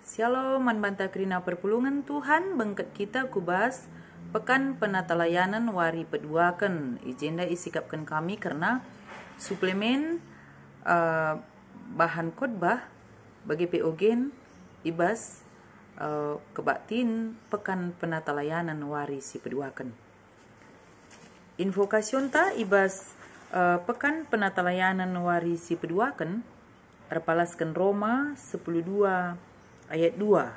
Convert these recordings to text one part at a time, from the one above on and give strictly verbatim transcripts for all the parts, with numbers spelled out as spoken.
Shalom, man banta kerina perpulungen Tuhan, bengket kita ku bas Pekan Penatalayanen wari peduaken. I jenda isikapken kami kerna suplemen, eh, bahan khotbah bage pe ogen i bas, eh, kebaktin Pekan Penatalayanen wari si peduaken. Invokasionta i bas, eh, Pekan Penatalayanen wari si peduaken erpalasken Roma sepuluh dua ayat dua.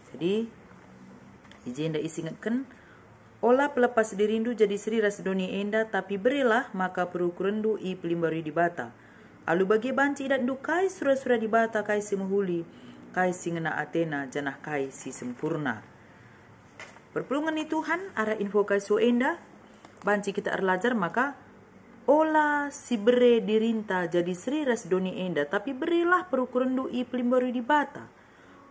Jadi, i jenda isingetken, "Ola pelepas dirindu jadi seri ras doni enda, tapi berelah maka perukurenndu ipelimbarui Dibata. Alu bage banci idatndu kai sura-sura Dibata, kai si mehuli, kai si ngena atena, janah kai si sempurna." Perpulungen ni Tuhan, arah invokasio enda banci kita erlajar maka ola sibere dirinta jadi seri ras doni enda, tapi berelah perukurenndu ipelimbarui Dibata.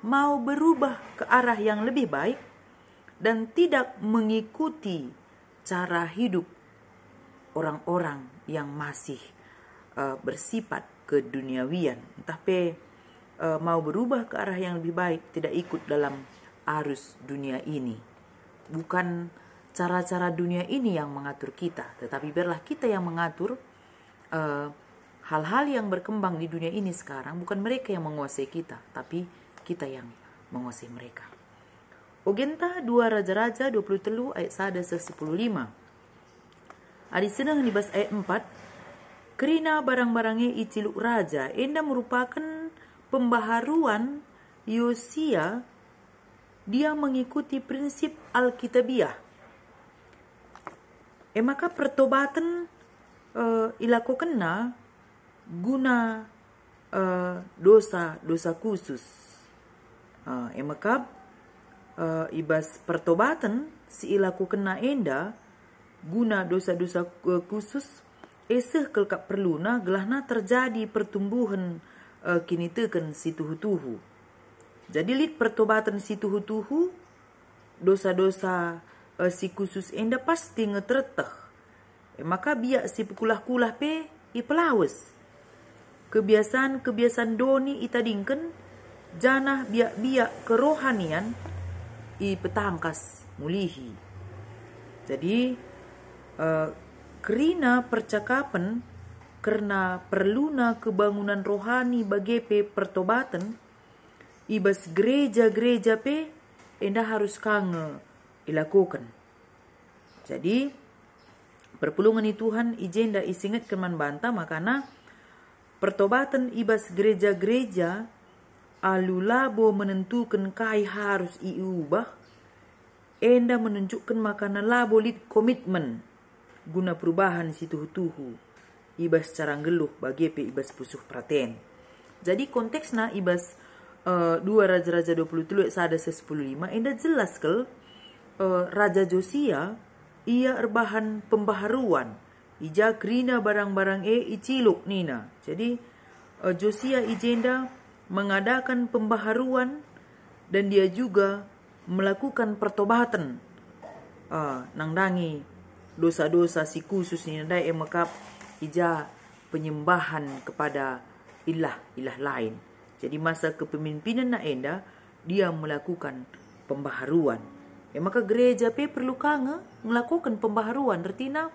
Mau berubah ke arah yang lebih baik dan tidak mengikuti cara hidup orang-orang yang masih, eh, bersifat keduniawian, ntah pe, eh, mau berubah ke arah yang lebih baik, tidak ikut dalam arus dunia ini. Bukan cara-cara dunia ini yang mengatur kita, tetapi biarlah kita yang mengatur, eh, hal-hal yang berkembang di dunia ini sekarang. Bukan mereka yang menguasai kita, tapi kita yang menguasai mereka. Ogenta dua Raja-Raja dua puluh telu ayat sada seh sepuluh lima. Adi seneh i bas ayat empat, kerina barang-barang e iciluk raja, enda merupaken pembaharuan Yosia, dia mengikuti prinsip Alkitabiah. E maka pertobaten, eh, ilakokenna guna, eh, dosa-dosa khusus. Eh, e mekap, eh, i bas pertobaten si ilakokenna enda guna dosa-dosa, eh, khusus, e seh kal kap perluna gelahna terjadi pertumbuhen, eh, kiniteken si tuhu-tuhu. Jadi lit pertobaten si tuhu-tuhu, dosa-dosa, eh, si khusus enda pasti nge tereteh. E maka biak si pekulah-kulah pe ipelawes. Kebiasan-kebiasan doni itadingken, janah biak-biak kerohanian ipetangkas mulihi. Jadi, eh, kerina percakapen kerna perluna kebangunan rohani bage pe pertobaten i bas gereja-gereja pe enda harus ka nge ilakoken. Jadi, perpulungen ni Tuhan i jenda isingetken man banta makana pertobaten i bas gereja-gereja alu labo menentuken kai harus iubah, enda menunjukken makana labo lit komitmen guna perubahan si tuhu-tuhu i bas cara nggeluh bage pe i bas pusuh peraten. Jadi konteksna i bas, eh, dua Raja-Raja dua puluh telu ayat sada seh sepuluh lima enda jelas kal, eh, Raja Josia ia erbahan pembaharuan, i ja kerina barang-barang e iciluk nina. Jadi, eh, Josia i jenda mengadakan pembaharuan dan dia juga melakukan pertobaten, eh, nandangi dosa-dosa si khusus nina ndai e mekap i ja penyembahan kepada ilah-ilah lain. Jadi masa kepemimpinenna enda, dia melakukan pembaharuan. E maka gereja pe perlu ka nge ngelakoken pembaharuan, ertina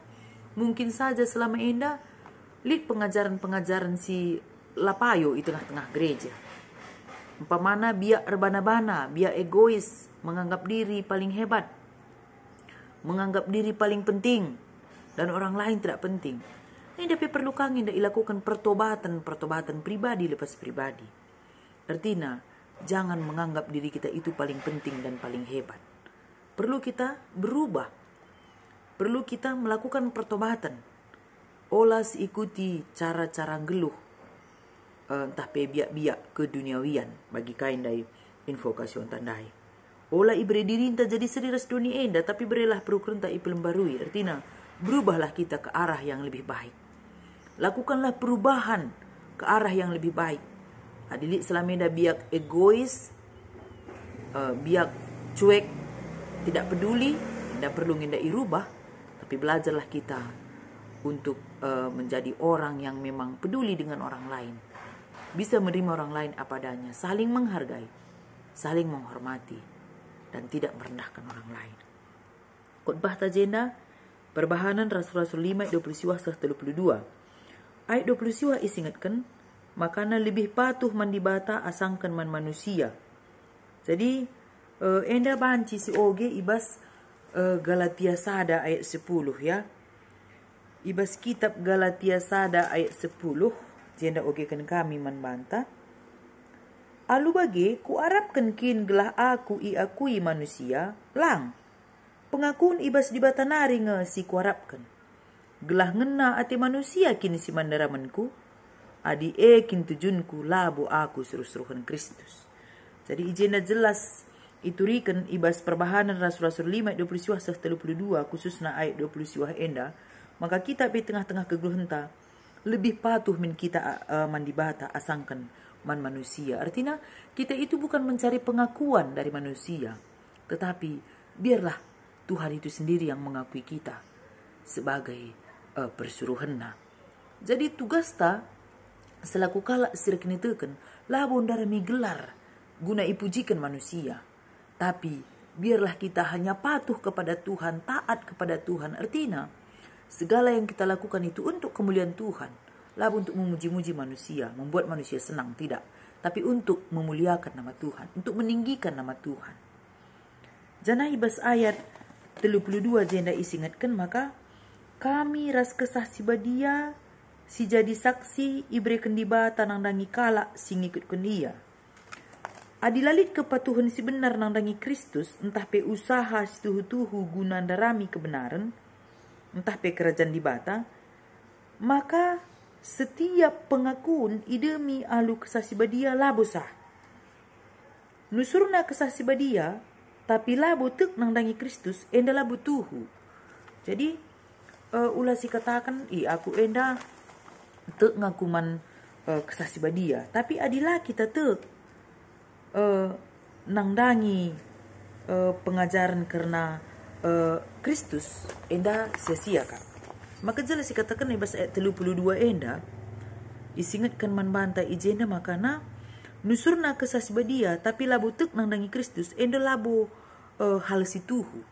mungkin saja selama enda lit pengajaren-pengajaren si la payo i tengah-tengah gereja. Umpamana biak erbana-bana, biak egois, menganggap diri paling hebat, menganggap diri paling penting, dan orang lain tidak penting. Enda pe perlu ka nge enda ilakoken pertobaten, pertobaten pribadi lepas pribadi. Ertina, jangan menganggap diri kita itu paling penting dan paling hebat. Perlu kita berubah. Perlu kita melakukan pertobaten. Ola siikuti cara-cara nggeluh, eh, ntah pe biak-biak keduniawian bagi kai ndai invokasionta ndai. Ola ibere dirinta jadi seri ras doni enda, tapi berelah perukurenta ipelimbarui. Ertina, berubahlah kita ke arah yang lebih baik. Lakukanlah perubahan ke arah yang lebih baik. Adi lit selama enda biak egois, eh, biak cuek, tidak peduli, enda perlu nge enda irubah, tapi belajarlah kita untuk, eh, menjadi orang yang memang peduli dengan orang lain. Bisa menerima orang lain apa adanya, saling menghargai. saling menghormati, dan tidak merendahkan orang lain. Khotbah ta jenda, Perbahanen Rasul-Rasul lima ayat dua puluh siwah seh telu puluh dua. Ayat dua puluh siwah isingetken, makana lebih patuh man Dibata asangken man manusia. Jadi, eh, enda banci si oge i bas, eh, Galatia sada ayat sepuluh, ya. I bas kitab Galatia sada ayat sepuluh, jenda ogeken kami man banta. Alu bage, kuarapken kin gelah aku iakui manusia? Lang. Pengakun i bas Dibata nari nge si kuarapken. Gelah ngena ate manusia kin si man ndaramenku? Adi e kin tujunku, labo aku si ruh-ruhen Kristus. Jadi i jenda jelas ituriken i bas Perbahanen Rasul-Rasul lima ayat dua puluh siwah seh telu puluh dua, khususna ayat dua puluh siwah enda, maka kita pe tengah-tengah kegeluhenta lebih patuh min kita, eh, man Dibata asangken man manusia. Artina, kita itu bukan mencari pengakuan dari manusia, tetapi biarlah Tuhan itu sendiri yang mengakui kita sebagai, eh, persuruhenNa. Jadi tugasta selaku kalak si erkiniteken labo ndarami gelar guna ipujiken manusia, tapi biarlah kita hanya patuh kepada Tuhan, taat kepada Tuhan. Ertina, segala yang kita lakukan itu untuk kemuliaan Tuhan, labo untuk memuji-muji manusia, membuat manusia senang, tidak, tapi untuk memuliakan nama Tuhan, untuk meninggikan nama Tuhan. Janah i bas ayat telu puluh dua jenda isingetken maka, "Kami ras Kesah Si Badia si jadi saksi ibereken Dibata nandangi kalak si ngikutken Ia." Adi la lit kepatuhen si benar nandangi Kristus, ntah pe usaha si tuhu-tuhu guna ndarami kebenaren, ntah pe Kerajan Dibata, maka setiap pengakun idemi alu Kesah Si Badia labo sah. Nusurna Kesah Si Badia, tapi labo tek nandangi Kristus, enda labo tuhu. Jadi, eh, ula sikataken, "Ih, aku enda tek ngaku man, eh, Kesah Si Badia." Tapi adi la kita tek, eh, nandangi, eh, pengajaren kerna, eh, Kristus, enda sia-sia kap. Maka jelas ikataken i bas ayat telu puluh dua enda, isingetken man banta i jenda makana, nusurna Kesah Si Badia, tapi labo tek nandangi Kristus, enda labo, eh, hal si tuhu.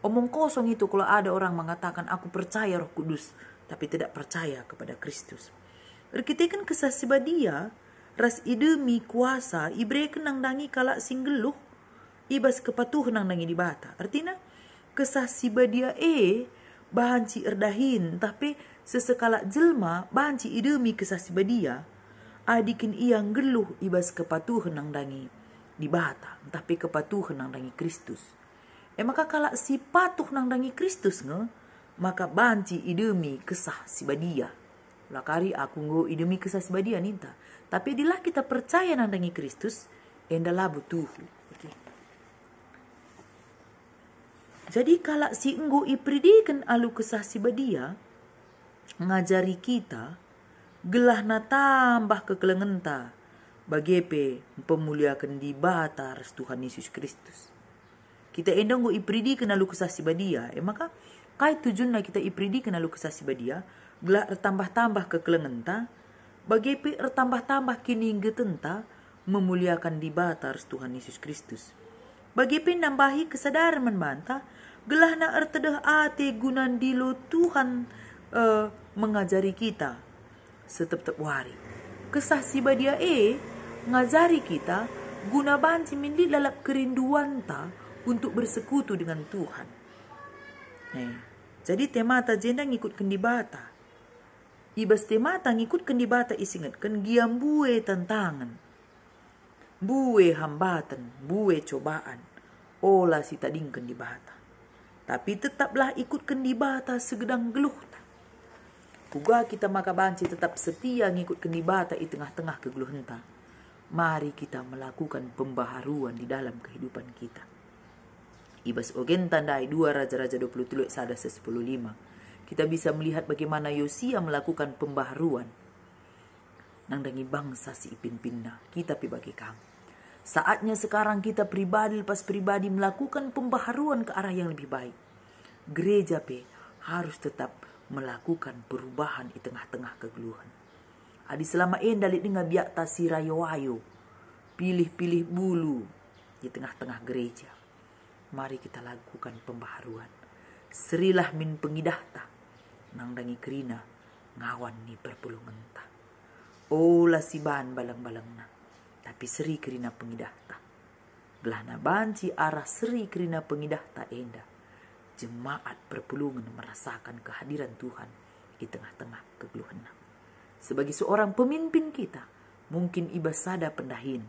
Omong kosong itu kalau ada orang mengatakan, "Aku percaya Roh Kudus," tapi tidak percaya kepada Kristus. Erkiteken Kesah Si Badia ras idemi kuasa ibereken nandangi kalak si nggeluh i bas kepatuhen nandangi Dibata. Ertina, Kesah Si Badia e banci erdahin, ntah pe sesekalak jelma banci idemi Kesah Si Badia, adi kin ia nggeluh i bas kepatuhen nandangi Dibata, ntah pe kepatuhen nandangi Kristus. E maka kalak si patuh nandangi Kristus nge, maka banci idemi Kesah Si Badia. La kari aku enggo idemi Kesah Si Badia ninta. Tapi adi la kita percaya nandangi Kristus, enda labo tuhu. Oke. Jadi kalak si enggo iperidiken alu Kesah Si Badia ngajari kita gelahna tambah kekelengenta, bage pe mpemuliaken Dibata ras Tuhan Yesus Kristus. Kita enda enggo iperidiken alu Kesah Si Badia, e maka kai tujunna kita iperidiken alu Kesah Si Badia? Gelah ertambah-tambah kekelengenta, bage pe ertambah-tambah kiniteken memuliaken Dibata ras Tuhan Yesus Kristus. Bage pe nambahi kesadaren man banta, gelahna ertedeh ate guna ndilo Tuhan, eh, mengajari kita setep-tep wari. Kesah Si Badia e ngajari kita guna banci min lit lalap kerinduanta untuk bersekutu dengan Tuhan. Eh, jadi temata jenda ngikutken Dibata. I bas temata ngikutken Dibata isingetken gia mbue tantangen, mbue hambaten, mbue cobaan, ola sitadingken Dibata. Tapi tetaplah ikutken Dibata segedang geluhta. Kuga kita maka banci tetap setia ngikutken Dibata i tengah-tengah kegeluhenta? Mari kita melakukan pembaharuan di dalam kehidupan kita. I bas ogenta ndai dua Raja-Raja dua puluh telu ayat sada seh sepuluh lima, kita bisa melihat bagaimana Yosia melakukan pembaharuan nandangi bangsa si ipimpinna, kita pe bage kam. Saatnya sekarang kita pribadi lepas pribadi melakukan pembaharuan ke arah yang lebih baik. Gereja pe harus tetap melakukan perubahan i tengah-tengah kegeluhen. Adi selama enda lit denga biakta si rayo-ayo, pilih-pilih bulu, di tengah-tengah gereja. Mari kita lakukan pembaharuan. Serilah min pengidahta, nandangi kerina ngawan ni perpulungenta. Ola siban baleng-balengna, tapi seri kerina pengidahta. Gelahna banci arah seri kerina pengidahta enda, jemaat perpulungen merasakan kehadiran Tuhan i tengah-tengah kegeluhenna. Sebagai seorang pemimpin kita, mungkin i bas sada pendahin,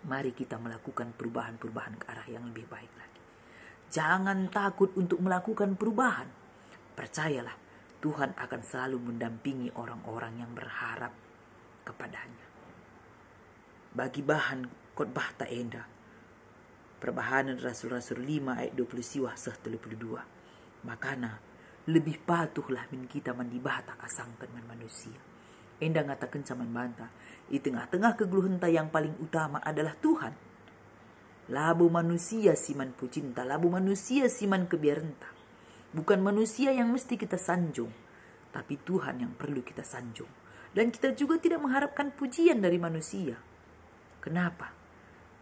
mari kita melakukan perubahan-perubahan ke arah yang lebih baik lagi. Jangan takut untuk melakukan perubahan. Percayalah, Tuhan akan selalu mendampingi orang-orang yang berharap kepada-Nya. Bagi bahan khotbahta enda, Perbahanen Rasul-Rasul lima ayat dua puluh siwah seh telu puluh dua. Makana, lebih patuhlah min kita man Dibata asangken man manusia. Enda ngatakenca man banta, i tengah-tengah kegeluhenta yang paling utama adalah Tuhan. Labo manusia si man pujinta, labo manusia si man kebiarenta. Bukan manusia yang mesti kita sanjung, tapi Tuhan yang perlu kita sanjung. Dan kita juga tidak mengharapkan pujian dari manusia. Kenapa?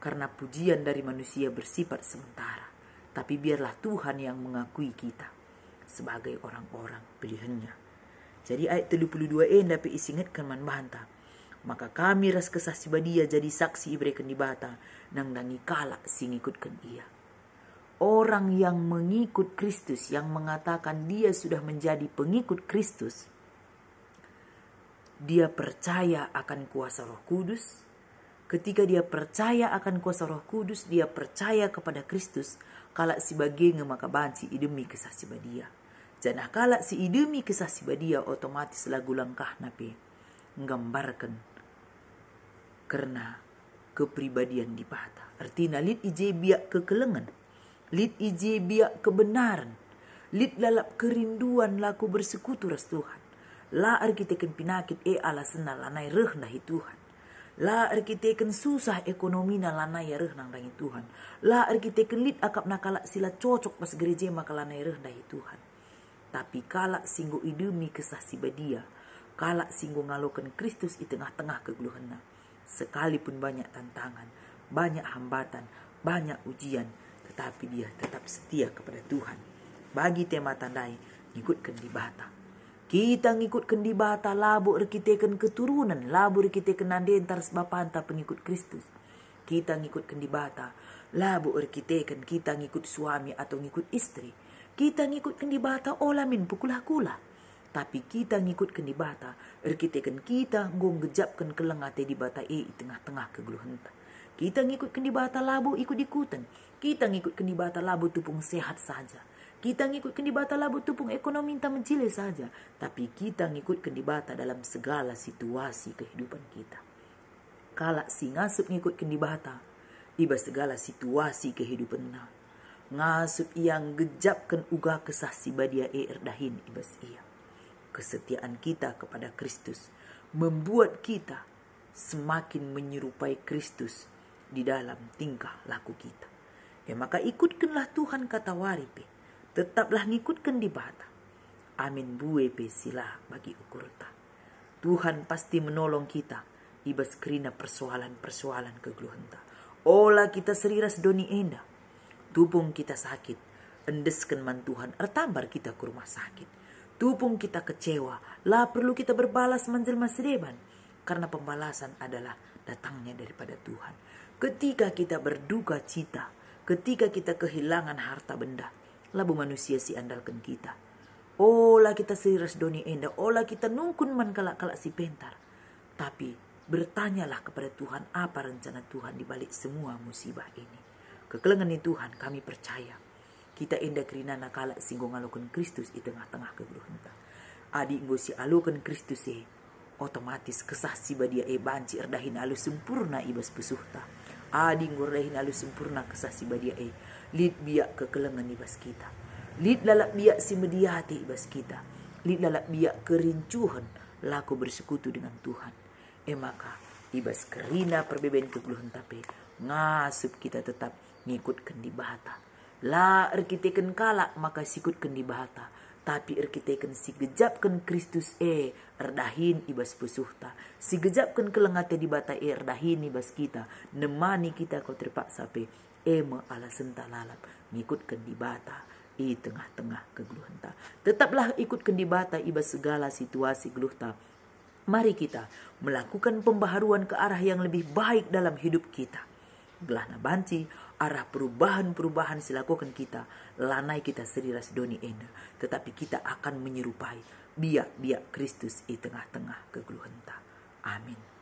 Karena pujian dari manusia bersifat sementara, tapi biarlah Tuhan yang mengakui kita sebagai orang-orang pilihen-Nya. Jadi ayat telu puluh dua enda pe isingetken man banta, "Maka kami ras Kesah Si Badia jadi saksi ibereken Dibata nandangi kalak si ngikutken Ia." Orang yang mengikut Kristus, yang mengatakan dia sudah menjadi pengikut Kristus, dia percaya akan kuasa Roh Kudus. Ketika dia percaya akan kuasa Roh Kudus, dia percaya kepada Kristus, kalak si bage nge maka banci idemi Kesah Si Badia. Janah kalak si idemi Kesah Si Badia otomatis lagu langkahna pe nggambarken kerna kepribadian Dibata. Ertina lit i je biak kekelengen, lit i je biak kebenaren, lit lalap kerinduan lako bersekutu ras Tuhan. La erkiteken pinakit e alasenna lanai reh ndahi Tuhan. La erkiteken susah ekonomina lanai ia reh nandangi Tuhan. La erkiteken lit akapna kalak si la cocok bas gereja maka lanai reh ndahi Tuhan. Tapi kalak si enggo idemi Kesah Si Badia, kalak si enggo ngaloken Kristus i tengah-tengah kegeluhenna, sekalipun banyak tantangan, banyak hambatan, banyak ujian, tetapi dia tetap setia kepada Tuhan. Bagi tema tandai, ngikutken Dibata. Kita ngikutken Dibata labo erkiteken keturunen, labo erkiteken nandenta ras bapanta pengikut Kristus. Kita ngikutken Dibata labo erkiteken kita ngikut suami atau ngikut istri. Kita ngikutken Dibata ola min pekulah-kulah. Tapi kita ngikutken Dibata erkiteken kita enggo nggejapken keleng ate Dibata e i tengah-tengah kegeluhenta. Kita ngikutken Dibata labo ikut-ikuten. Kita ngikutken Dibata labo tupung sehat saja. Kita ngikutken Dibata labo tupung ekonominta mejile saja. Tapi kita ngikutken Dibata dalam segala situasi kehidupan kita. Kalak si ngasup ngikutken Dibata i bas segala situasi kehidupenna, ngasup ia nggejapken uga Kesah Si Badia e erdahin i bas ia. Kesetiaan kita kepada Kristus membuat kita semakin menyerupai Kristus di dalam tingkah laku kita. E maka ikutkenlah Tuhan katawari pe, tetaplah ngikutken Dibata. Amin mbue pe si la bagi ukurta. Tuhan pasti menolong kita i bas kerina persoalan-persoalan kegeluhenta. Ola kita seri ras doni enda. Tupung kita sakit, endesken man Tuhan, ertambar kita ku rumah sakit. Tupung kita kecewa, la perlu kita berbalas man jelma si deban, karena pembalasan adalah datangnya daripada Tuhan. Ketika kita berduka cita, ketika kita kehilangan harta benda, labo manusia si andalken kita. Ola kita seri ras doni enda, ola kita nungkun man kalak-kalak si pentar. Tapi bertanyalah kepada Tuhan apa rencana Tuhan di balik semua musibah ini. Kekelengen ni Tuhan, kami percaya kita enda kerinana kalak si enggo ngaloken Kristus i tengah-tengah kegeluhenta. Adi enggo sialoken Kristus e, otomatis Kesah Si Badia e banci erdahin alu sempurna i bas pusuhta. Adi enggo erdahin alu sempurna Kesah Si Badia e, lit biak kekelengen i bas kita. Lit lalap biak si mediate i bas kita. Lit lalap biak kerincuhen lako bersekutu dengan Tuhan. E maka, i bas kerina perbeben kegeluhenta pe, ngasup kita tetap ngikutken Dibata. La erkiteken kalak maka sikutken Dibata, Tapi erkiteken si gejapken Kristus e erdahin i bas pusuhta, si gejapken keleng ate Dibata e erdahin i bas kita, nemani kita kal terpaksa pe, e me alasenta lalap ngikutken Dibata i tengah-tengah kegeluhenta. Tetaplah ikutken Dibata i bas segala situasi geluhta. Mari kita melakukan pembaharuan ke arah yang lebih baik dalam hidup kita. Gelahna banci arah perubahan-perubahan si lakoken kita, lanai kita seri ras doni enda, tetapi kita akan menyerupai biak-biak Kristus i tengah-tengah kegeluhenta. Amin.